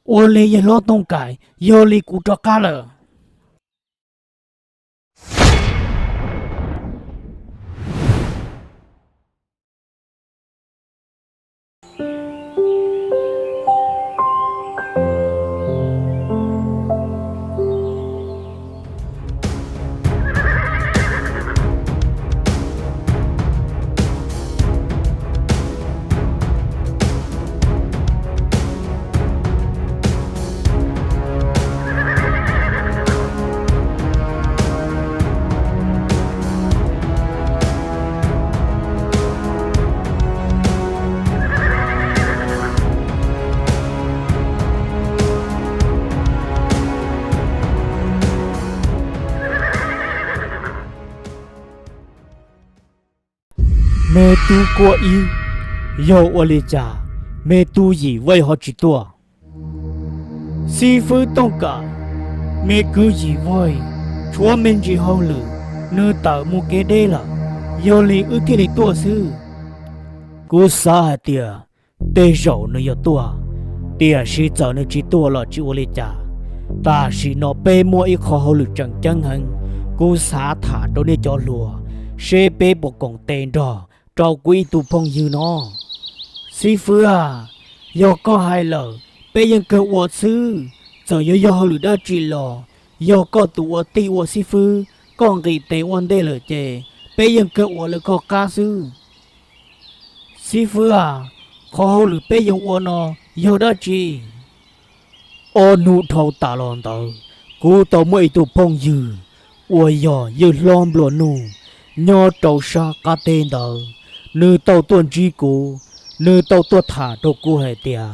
Ua li yawg hlob Tooj Kaim, yog li kuv rov qab lawm. Me tub Kuab Ib, yog ua li cas me tub Yim Vej ho tsis tuaj? Xib fwb Tooj Kaim, me kwv Yim Vej tshuav me ntsis hauj lwm, nws tawm mus kev deb lawm, yog li wb thiaj li tuaj xwb. Kuv xav hais tias tej zaum nws yuav tuaj, tiam sis txawm nws tsis tuaj los tsis ua li cas. Tam sim no peb muaj ib qho hauj lwm tseem ceeb heev, kuv xav tham rau nej cov hluas, seb peb puas koom tes nrog rau kuv ib tug phooj ywg no. Xib fwb a, yog koj hais lawm, peb yeej kawg ua xwb. Txawm yuav yog hauj lwm dab tsi los, yog koj tus ua tij ua xib fwb, koj nqis tes ua ntej lawm ces peb yeej kawg ua lawv koj qab xwb. Xib fwb a, qhov hauj lwm peb yuav ua no yog dab tsi? Ob hnub dhau tas los ntawd, kuv tau muaj ib tug phooj ywg uas yog yawg hlob nplua nuj nyob rau sab qab teb ntawd, nws tau tuaj ntsib kuv, nws tau tuaj tham rau kuv hais tias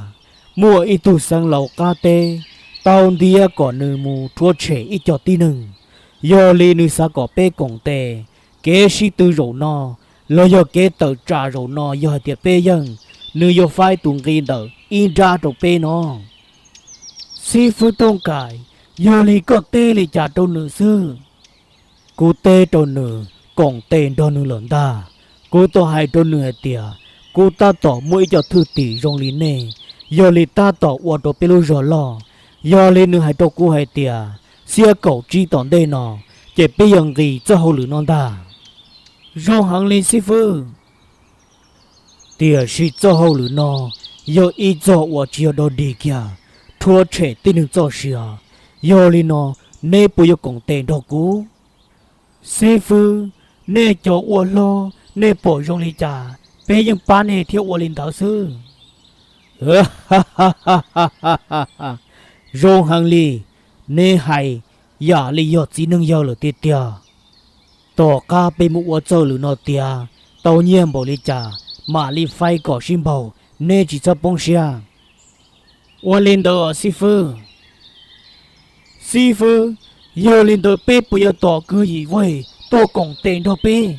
muaj ib tug xeev laus qab teb tau ntiav kom nws mus rhuav tshem ib co tib neeg. Yog li nws xav kom peb koom tes, kev sib tw zaum no los yog kev tawm tsam zaum no yog hais tias peb yeej, nws yuav faib tus nqi ntawm ib nrab rau peb no. Xib fwb Tooj Kaim, yog li koj teb li cas rau nws xwb? Kuv teb rau nws koom tes nrog nws lawm ntag. Kuv tau hais rau nws hais tias kuv tab tom muaj ib co thwj tim zoo li nej, yog li tab tom ua rau peb lub zog loj. Yog li nws hais rau kuv hais tias xiab kaum tsib tom ntej no ces peb yuav nqis txoj hauj lwm no ntag. Zoo heev li xib fwb. Tiam sis txoj hauj lwm no yog ib txoj uas tsis yog dog dig kiag, rhuav tshem tib neeg txoj sia. Yog li no, neb puas yuav koom tes nrog kuv? Xib fwb, nej cov ua hlob, nej pom zoo li cas, peb yeej pab nej thiab ua li ntawd xwb. Zoo heev li, neb hais yam li yog txiv neej yawg lawm tiag tiag. Tom qab peb mus ua txoj lwm no tiav tau nyiaj npaum li cas mam li faib kom sib npaug, neb tsis txhob poob siab. Ua li ntawd xib fwb. Xib fwb, yog li ntawd peb puas yuav tos kwv Yim Vej tuaj koom tes nrog peb?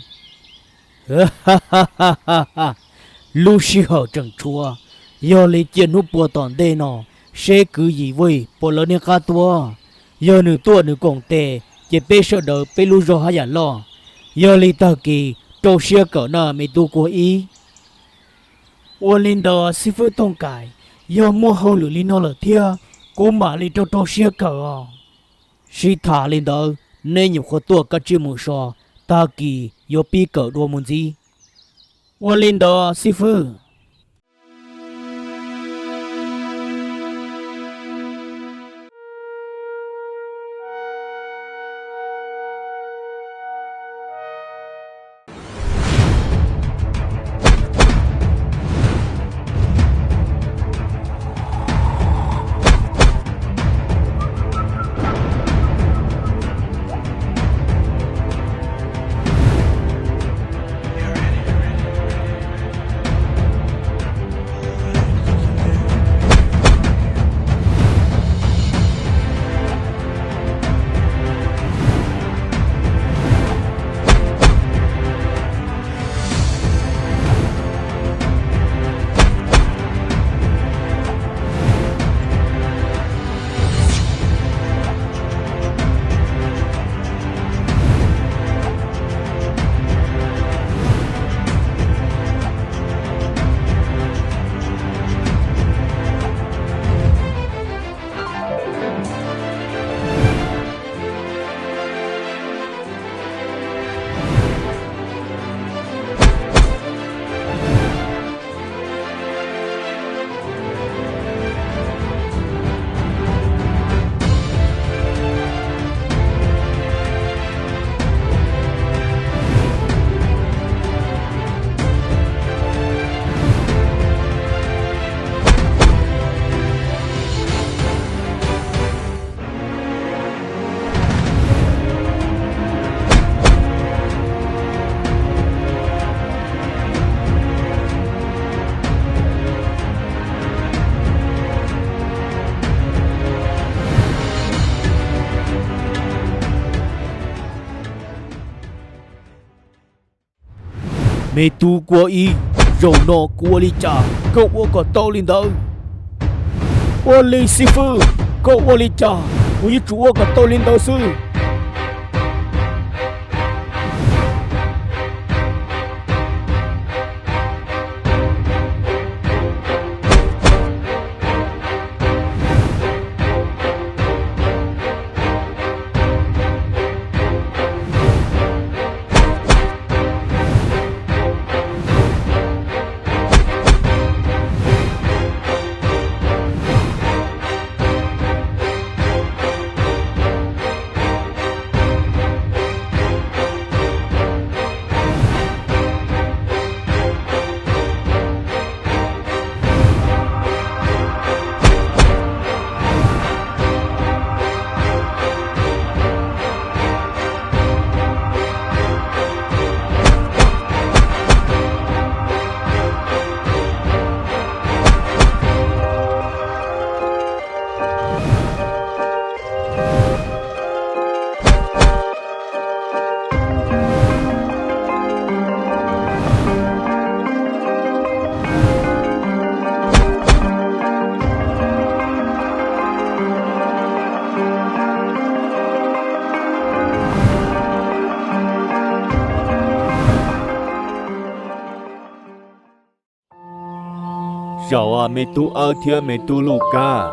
Lub sij hawm tseem tshuav, yog li cia hnub puas tom ntej no seb kwv Yim Vej puas lawv niaj qab tuaj. Yog nws tuaj nws koom tes ces peb sawv daws peb lub zog haj yam loj. Yog li tag kis rau siab kawm na me tub Kuab Ib. Ua li ntawd xib fwb Tooj Kaim, yog muaj hauj lwm li no lawm thiab, kuv mam li rau rau siab kawm os. Sib tham li ntawd, neb nyuam qhuav tuaj kav tsij mus so, tag kis yuav pib kawm dua mus ntxiv. Ua li ntawd xib fwb. Me tub Kuab Ib, zaum no kuv ua li cas koj ua kom tau li ntawd. Ua li xib fwb, koj ua li cas kuv yuav tsum ua kom tau li ntawd xwb. Zaum me tub Awb thiab me tub Luj Kab.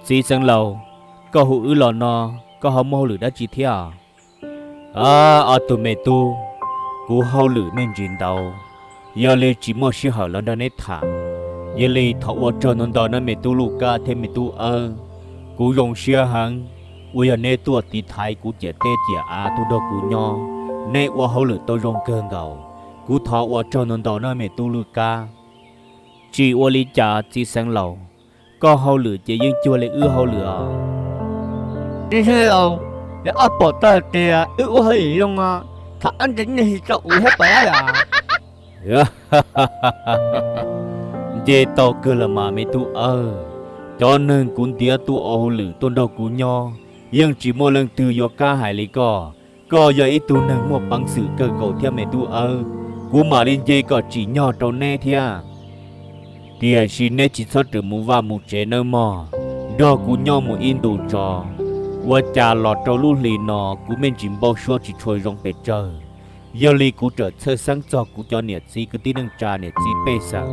Txiv xeev laus, koj hu wb los no, koj ho muaj hauj lwm dab tsi thiab? Ob tug me tub, kuv hauj lwm me ntsis ntau, yog li tsis muaj sij hawm los nrog neb tham. Yog li thov ua tsaug ntau ntau nawb me tub Luj Kab thiab me tub Awb. Kuv zoo siab heev uas yog neb tuaj tiv thaiv kuv ciam teb ciam av tuaj nrog kuv nyob, neb ua hauj lwm tau zoo kawg nkaus. Kuv thov ua tsaug ntau ntau nawb me tub Luj Kab. Tsis ua li cas txiv xeev laus, koj hauj lwm ces yeej cuag li wb hauj lwm os. Txiv xeev laus, yog koj pom tau tias wb ua hauj lwm zoo os, thov koj nce nyiaj ntsis rau kuv thiab puas tau os? Nce tau kawg los mas me tub Awb. Cov neeg kuv ntiav tuaj ua hauj lwm tuaj nrog kuv nyob, yeej tsis muaj leej twg yuav kam hais li koj. Koj yog ib tug neeg muaj peev xwm kawg nkaus thiab me tub Awb, kuv mam li nce kom tsim nyog rau neb thiab. Tiam sis neb tsis txhob rawm mus vaj mus tsev nawb mog, nrog kuv nyob mus ib ntus tso, ua cas los rau lub hlis no kuv me ntsis npau suav tsis tshua zoo pes tsawg. Yog li kuv txawm txhawj xeeb txog kuv cov niam txiv kwv tij neej tsa niam txiv pej xeem,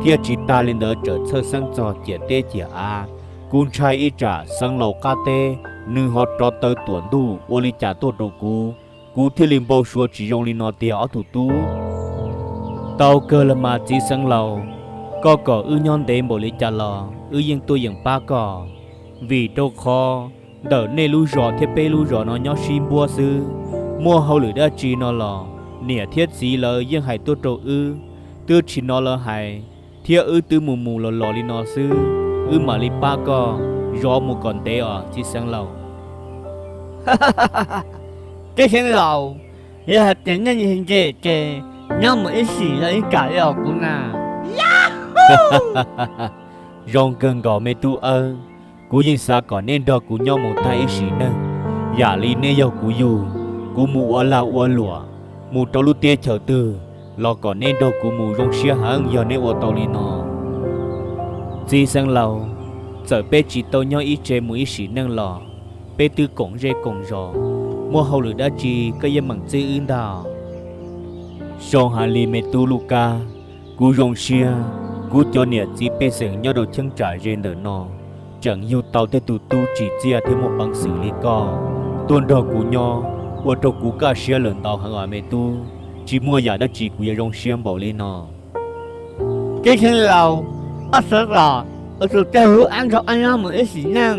thiab tsis tas li ntawd txawm txhawj xeeb txog ciam teb ciam av. Kuv ntshai ib tsam xeev laus qab teb nws ho rov taw tuam ntuj ua li cas tuaj rau kuv, kuv thiaj li npau suav tsis zoo li no tiag ob tug tub. Tau kawg los mas txiv xeev laus, koj kom wb nyob ntev npaum li cas los wb yeej tuaj yeem pab koj, vim rau qhov ntawm nej lub zos thiab peb lub zos no nyob sib npuab xwb. Muaj hauj lwm dab tsi no los niam thiab txiv lawv yeej hais tuaj rau wb, twb tsis hnov lawv hais, thiab wb twb mus mus los los li no xwb, wb mam li pab koj zov mus kom ntev os txiv xeev laus. Txiv xeev laus, yog hais tias nej nce ces nyob mus ib sim los yeej kam li os kuv na. Zoo kawg nkaus me tub Awb, kuv yeej xav kom neb nrog kuv nyob mus tag ib sim neej. Yam li neb yog kuv yug, kuv mus ua lag ua luam, mus rau lub teb chaws twg los kom neb nrog kuv mus zoo siab heev yog neb ua tau li no. Txiv xeev laus, txawm peb tsis tau nyob ib tse mus ib sim neej los peb twb koom zej koom zos, muaj hauj lwm dab tsi koj yeej meem txib wb ntag. Zoo hais li me tub Luj Kab, kuv zoo siab, kuv cov niam txiv pej xeem nyob rau cheeb tsam ze ntawm no tseem yug tau tej tus tub tsim txiaj thiab muaj peev xwm li koj tuaj nrog kuv nyob, ua rau kuv kaj siab lawm ntau heev os me tub. Tsis muaj yam dab tsi kuv yuav zoo siab npaum li no. Txiv xeev laus, koj xav kom kuv tus tij laug Ab nrog koj nyob mus ib sim neej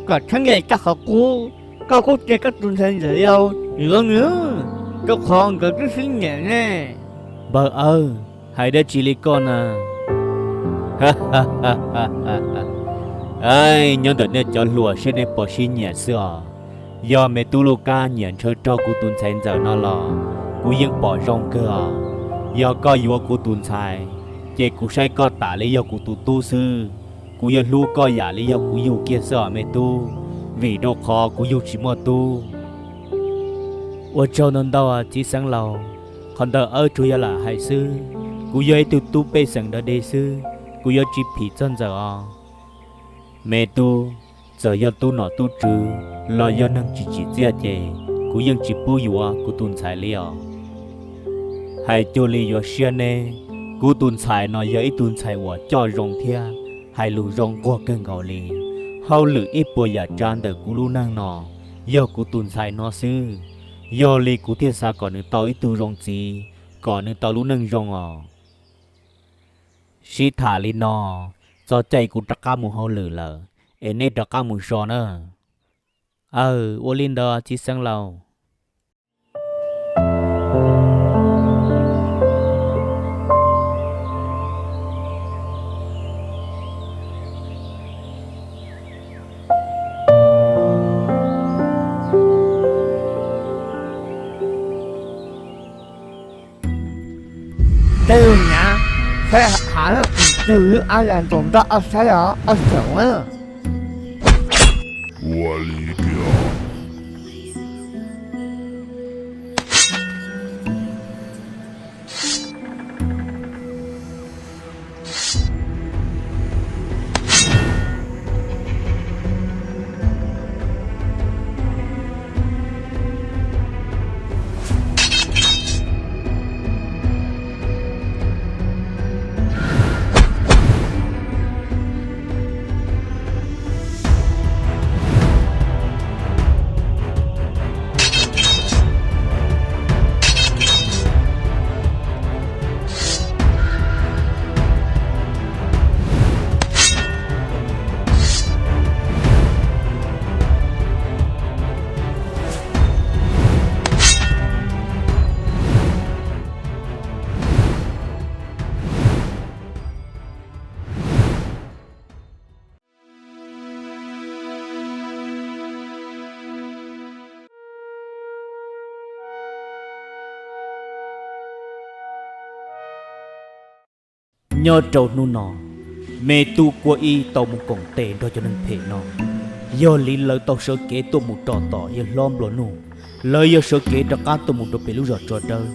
kom txheeb ze koj qhov qub, koj kuj cia koj tus ntxhais ntxawm Yau yuav nws, rau qhov nkawd twb sib nyiam ne. Npawg Awb, hais dab tsi li koj na? Nyob ntawm nej cov hluas seb nej puas sib nyiam xwb os. Yog me tub Luj Kab nyiam ntshaw rog kuv tus ntxhais ntxawm no los kuv yeej pom zoo kawg os. Yog koj yuav kuv tus ntxhais, ces kuv saib koj tas li yog kuv tus tub xwb. Kuv yuav hlub koj yam li yog kuv yug kiag xwb os me tub, vim rau qhov kuv yug tsis muaj tub. Ua tsaug ntau ntau txiv xeev laus, Qhov ntawd wb tsuas yog lam hais xwb. Kuv yog ib tug tub pej xeem dog dig xwb, kuv yuav tsis phim txog Ntxawm os. Me tub, txawm yog tub nom tub tswv los yog neeg tsis tsim txiaj ces kuv yeej tsis pub yuav kuv tus ntxhais li os. Hais cuag li yuav siab neb, kuv tus ntxhais no yog ib tug ntxhais uas coj zoo thiab hais lus zoo nquag kawg nkaus li. Hauj lwm ib puas yam tsav ntawm kuv lub neej no yog kuv tus ntxhais no xwb, yog li kuv thiaj xav kom nws tau ib tug zoo txiv, kom nws tau lub neej zoo os. Sib tham li no, txog caij kuv rov qab mus hauj lwm lawm, es neb rov qab mus so na. Aw, ua li ntawd txiv xeev laus. Tej nyab, saib hav lub twg lub ab yam ntaus nroj ob saib os, ob xeem na. Ua li tias Nyob rau hnub no, me tub Kuab Ib tau mus koom tes nrog cov neeg phem no, yog li lawv tau sawv kev tuaj mus rau tom yawg hlob nplua nuj, lawv yuav sawv kev rov qab tuaj mus rau pem lub zos Tsua Dawb.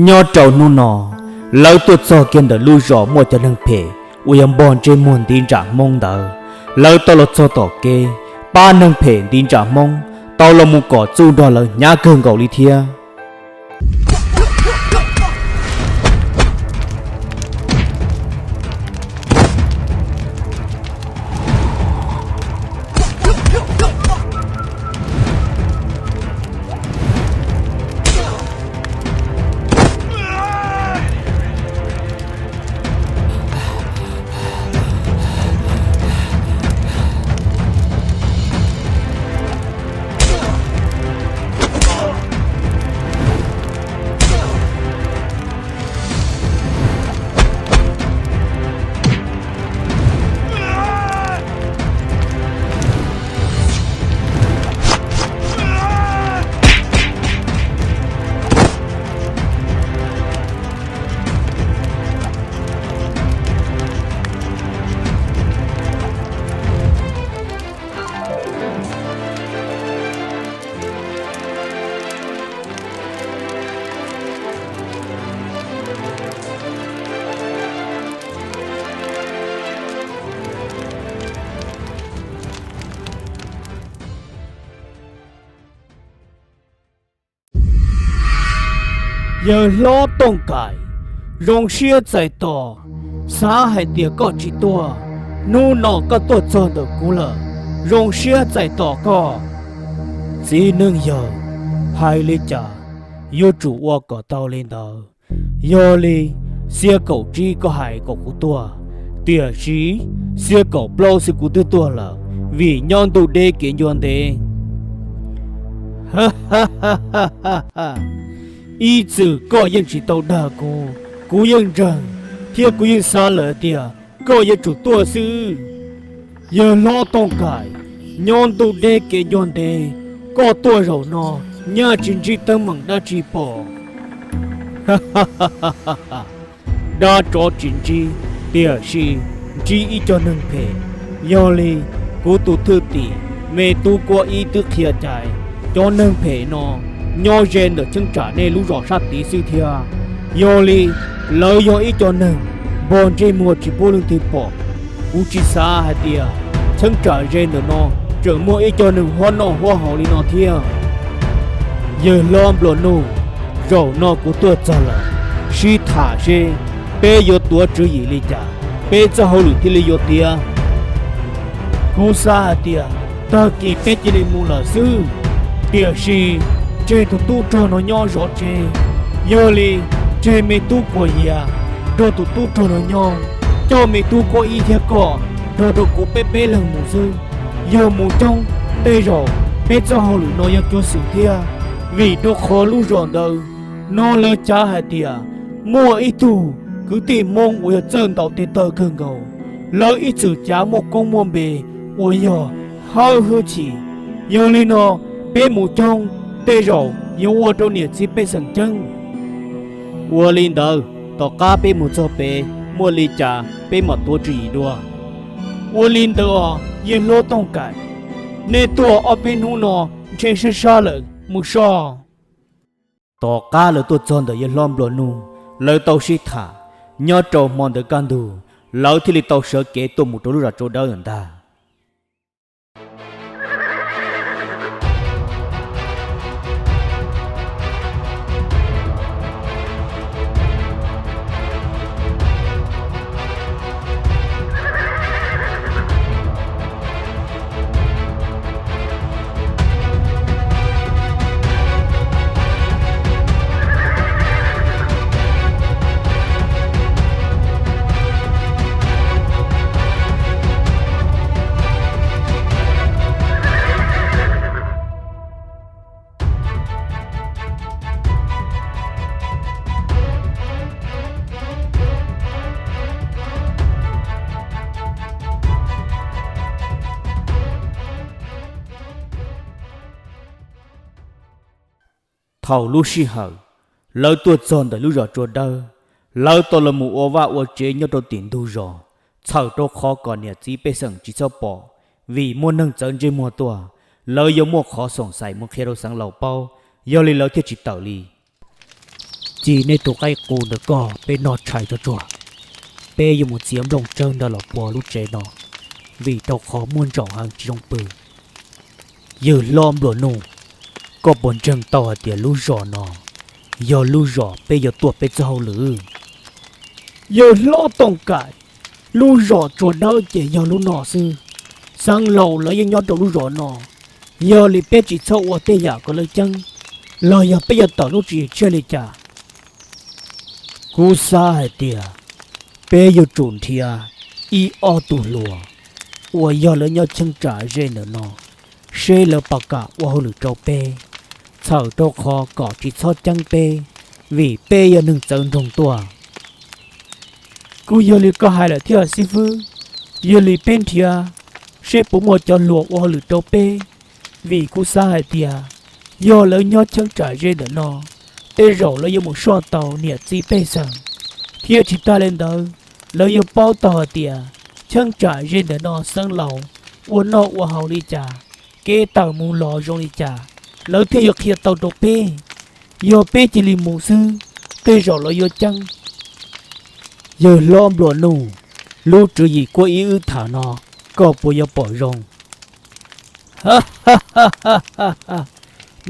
Nyob rau hnub no, lawv tuaj txog kiag ntawm lub zos muaj cov neeg phem uas yog npog ntsej muag ntiv ntsam Hmoob ntawd. Lawv tau los txog tom kev, pab neeg phem ntiv ntsam Hmoob tau los mus kom txuj nrog lawv hnyav kawg nkaus li thiab. Yawg hlob Tooj Kaim, zoo siab txais tos. Xav hais tias koj tsis tuaj, hnub no koj tuaj txog ntawm kuv lawm, zoo siab txais tos koj. Txiv neej yawg, hais li cas yuav tsum ua kom tau li ntawd. Yog li, xiab kaum tsib koj hais kom kuv tuaj, tiam sis xiab kaum plaub xwb kuv twb tuaj lawm, vim nyob ntuj deb kev ncua ntev. Ib txwm koj yeej tsis tau dag kuv, kuv yeej ntseeg, thiab kuv yeej xav lawm tias koj yuav tsum tuaj xwb. Yawg hlob Tooj Kaim, nyob ntuj deb kev ncua ntev, koj tuaj zaum no, nyaj tsis ntsib teeb meem dab tsi pom. Dab tsov tsis ntsib, tiam sis ntsib ib co neeg phem. Yog li, kuv tus thwj tim me tub Kuab Ib twb qhia cai, cov neeg phem no nyob ze ntawm cheeb tsam nej lub zos sab tid xwb thiab. Yog li, lawv yog ib co neeg npog ntsej muag tsis pub leej twg pom. Kuv tsis xav hais tias cheeb tsam ze ntawm no tseem muaj ib co neeg huab noj huab haus li no thiab. Yawg hlob nplua nuj, zaum no kuv tuaj txog lawm, sib tham seb peb yuav tuav tswv yim li cas, peb txoj hauj lwm thiaj li yuav tiav. Kuv xav hais tias tag kis peb cia li mus lawm xwb, tiam sis tseg tus tub rog no nyob zov tsev. Yog li, tseg me tub Kuam Yias nrog tus tub rog no nyob, coj me tub Kuab Ib thiab koj nrog rau kuv peb peb leeg mus xwb. Yog mus coob, tej zaum peb txoj hauj lwm no yuav cuag xwm thiab, vim rau qhov lub zos ntawd no lawv cav hais tias muaj ib tug kwv tij Hmoob uas yog txawj ntaus tes taw kawg nkaus, lawv ib txwm cav muaj koob muaj npe uas yog Hawb Hwj Chim. Yog li no, peb mus coob, tej zaum yuav ua rau niam txiv pej xeem ceeb. Ua li ntawd, tom qab peb mus txog pem, muaj li cas peb mam tuav tswv yim dua. Ua li ntawd os, yawg hlob Tooj Kaim, nej tuaj ob peb hnub no ntshe sab sab lawm, mus so. Tom qab lawv tuaj txog ntawm yawg hlob nplua nuj, lawv tau sib tham. Nyob rau hmo ntawd kaj ntug, lawv thiaj li tau sawv kev tuaj mus rau lub zos Tsua Dawb ntag. Thaum lub sij hawm lawv tuaj txog ntawm lub zos Tsua Dawb, lawv tau los mus ua vaj ua tsev nyob rau tim ntug zos, txhawm rau qhov kom niam txiv pej xeem tsis txhob pom, vim muaj neeg txawv ntsej muag tuaj, lawv yuav muaj qhov xoom xaim mus qhia rau xeev laus paub, yog li lawv thiaj tsis tawm li. Ci nej tus qaib qus ntawm koj, peb noj tshais tsuag tsuag, peb yuav mus txiav nplooj tsawb ntawd los pua lub tsev no, vim rau qhov muaj ntsaum heev tsis zoo pw. Yawg hlob nplua nuj, koj puas ntseeg tau hais tias lub zos no yog lub zos peb yuav tuaj peb txoj hauj lwm? Yawg hlob Tooj Kaim, lub zos Tsua Dawb ces yog lub no xwb. Xeev laus lawv yeej nyob rau lub zos no, yog li peb tsis txhob ua tej yam kom lawv ceeb, los yog peb yuav tawm lub tswv yim tshiab li cas? Kuv xav hais tias peb yuav tsum nrhiav ib ob tug hluas uas yog lawv nyob cheeb tsam ze ntawm no, seb lawv puas kam ua hauj lwm rau peb, txhawm rau qhov kom tsis txhob ceeb peb, vim peb yog neeg txawv nroog tuaj. Kuj yog li koj hais lawm thiab xib fwb, yog li peb nrhiav seb puas muaj cov hluas ua hauj lwm rau peb, vim kuv xav hais tias yog lawv nyob cheeb tsam ze ntawm no, tej zaum lawv yuav mus soj tau niam txiv pej xeem, thiab tsis tag li ntawd, lawv yuav paub tau hais tias cheeb tsam ze ntawm no xeev laus ua noj ua haus li cas, kev tawm mus los zoo li cas, lawv thiaj yuav qhia tau rau peb. Yog peb cia li mus xwb, tej zaum lawv yuav ceeb. Yawg hlob nplua nuj, lub tswv yim kuab ib wb tham no, koj puas yuav pom zoo?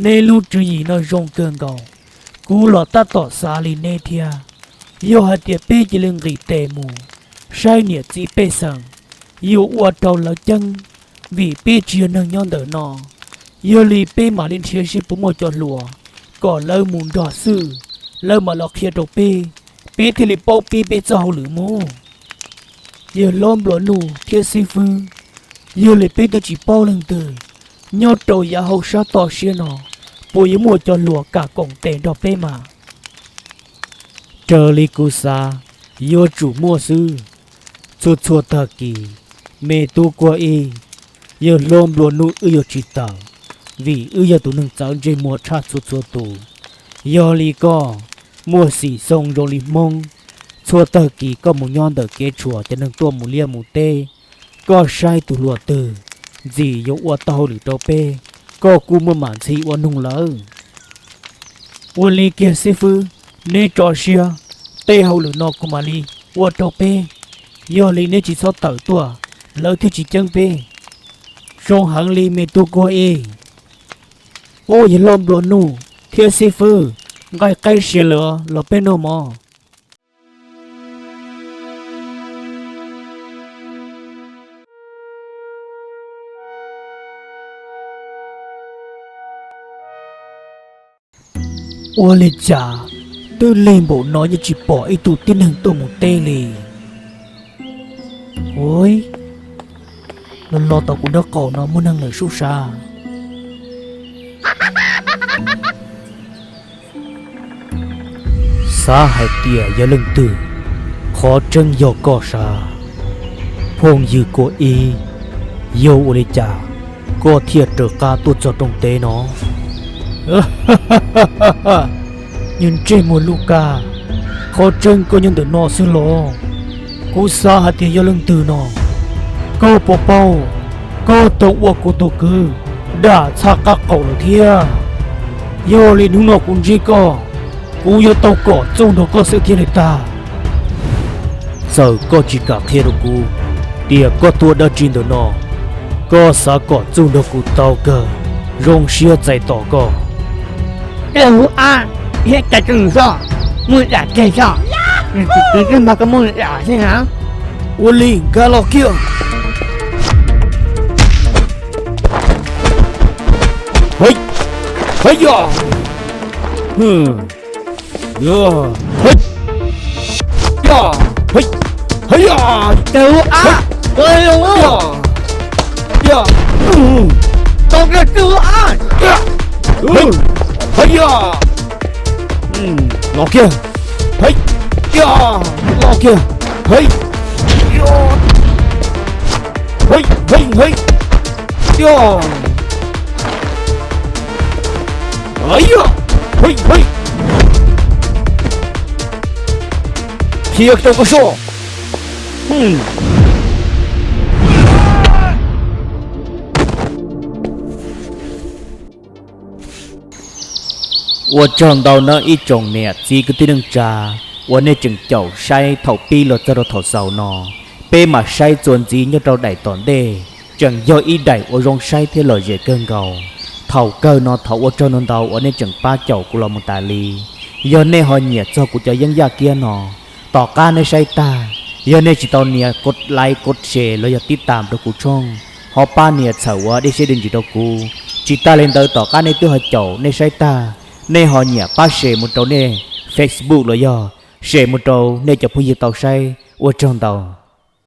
Nej lub tswv yim no zoo kawg nkaus. Kuv los tab tom xav li neb thiab. Yog hais tias peb cia li nqis tes mus saib niam txiv pej xeem, yuav ua rau lawv ceeb, vim peb tsis yog neeg nyob ntawm no. Yog li peb mam li nrhiav seb puas muaj cov hluas, kom lawv mus nrog xwb, lawv mam los qhia rau peb, peb thiaj li paub peb peb txoj hauj lwm mus. Yawg hlob nplua nuj thiab xib fwb, yog li peb twb tsis paub leej twg nyob rau yav hauv sab toj siab no, puas yuav muaj cov hluas kam koom tes nrog peb mas? Raws li kuv xav, yuav tsum muaj xwb. Txhua txhua tag kis, me tub kuag ib, yawg hlob nplua nuj wb yuav tsis tawm, vim wb yog tus neeg txawv ntsej muag tshaj txhua txhua tus. Yog li koj, muaj xim xoo zoo li Hmoob, txhua tag kis koj mus nyob ntawm kev tshuam cov neeg tuaj mus liaj mus teb, koj saib tus hluas twg ntxim yuav ua tau hauj lwm rau peb, koj kuj muaj mam ntxhi ua noog lawm. Ua li kiag xib fwb, neb tso siab, tej hauj lwm no kuv mam li ua rau peb. Yog li neb tsis txhob tawm tuaj, lawv thiaj tsis ceeb peb. Zoo heev li me tub kuag ib. Ub, yawg hlob nplua nuj thiab xib fwb, nqaij qaib sia lawm, los peb noj mov. Ua li cas twb lig npaum no yeej tsis pom ib tug tib neeg tuaj mus teb li? Ua, los los tom kuv nraub qaum no muaj neeg lawm sub sav. Xav hais tias yog leej twg? Qhov tseeb yog koj sav, phooj ywg Kua Ib. Yog ua li cas koj thiaj raws qab tuaj txog rooj teb no? Niag ntsej muag Lukas, qhov tseeb koj nyob ntawm no xwb los? Kuv xav hais tias yog leej twg no. Koj puas paub, koj tau ua kuv tus kwv dam txhaj qab qaum lawm thiab. Yog li hnub no kuv ntsib koj, kuv yuav tau kom txuj nrog koj xwb thiaj li tag. Txawm koj tsis kam qhia rau kuv tias koj tuaj dab tsi ntawm no, koj xav kom txuj nrog kuv tau kawg, zoo siab txais tos koj. Kawg hu ab, thiab cas tseem xoj, muaj dam kiag xoj, nws tsis txiv twb mas koj muaj dam xwb na. Ua li nkag los kiag. Hei, hei yog, hei, yog, hei, yog, hei, hei yog, hei, yog, yog, tau kiag txuj ab, hei, hei yog, los kiag, hei, yog, los kiag, hei, yog, hei, hei, hei, yog, hei, yog, hei, hei, qhia rau koj soj. Ua tsaug ntau nawb ib tsoom niam txiv kwv tij neej tsa uas nej tseem caum saib thaum pib los txog rau thaum xaus no. Peb mam saib txuas ntxiv nyob rau daim tom ntej, tseem yog ib daim uas zoo saib thiab lom zem kawg nkaus. Thaum kawg no thov ua tsaug ntau ntau uas nej tseem pab caum kuv los mus tas li. Yog nej ho nyiam txog kuv cov yeeb yaj kiab no, tom qab nej saib tag, yog nej tsis tau nias kov like kov share los yog tib tam rau kuv tshooj, ho pab nias txhawm ua dej siab dej ntsws rau kuv. Tsis tag li ntawd tom qab nej twb ho caum nej saib tag, nej ho nyiam pab share mus rau nej Facebook los yog share mus rau nej cov phooj ywg tau saib. Ua tsaug ntau.